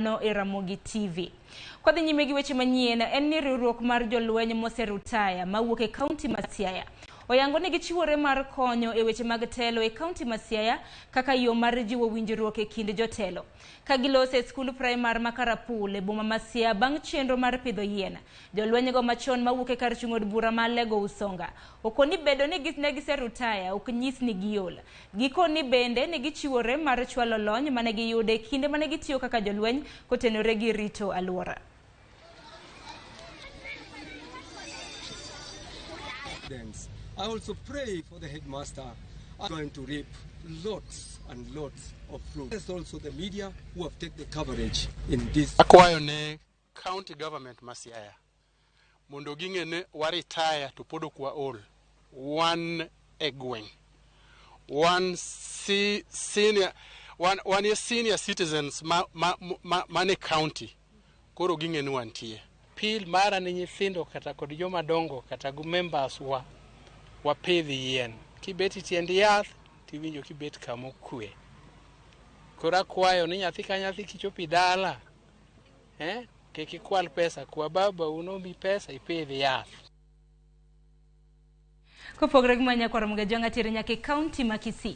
No e Ramogi TV. Kwadhi nyime gi weche manyien en ni riwruok mar jolweny moserutaya mawuok e kaunti ma Siaya oyango ni gichiwore mar konyo e weche mag telo e kaunti ma Siaya kaka yo mar jiwo winjruok e kind jotelo. Ka giloso e skund praimar ma Karapul e boma ma Siaya bang' chenro mar pidho yien. Jolwenygo machon mawuok e kar chung' od bura ma Alego Usonga okoni bedo ni ne giserutaya ok nyis ni giol. Gikoni bende ne gichiwore mar chwalo lony mane giyudo e kinde mane gitiyo kaka jolweny kotenore gi rito alwora. I also pray for the headmaster are going to reap lots and lots of fruit. There's also the media who have taken the coverage in this. Akwayo ne county government ma Siaya mondo ging'e ni wa retire to pod ok waol. Wan e gweng'. Wan si, senior, wan, wan e senior citizens ma, ma, ma, mane county. Koro ging'e ni wantie. Appeal mara ni nyithindo kata kod joma dongo kata gi members wa wapidh yien. Kibet e tiend yath tiwinjo kibet kama okwe. Koro akwayo ni nyathi ka nyathi kichopo dala kik ikwal pesa, kwa baba unomi pesa ipidh yath. Kopogore gi manya kwaro Muga Jwang'a tere nyaka e kaunti ma Kisii.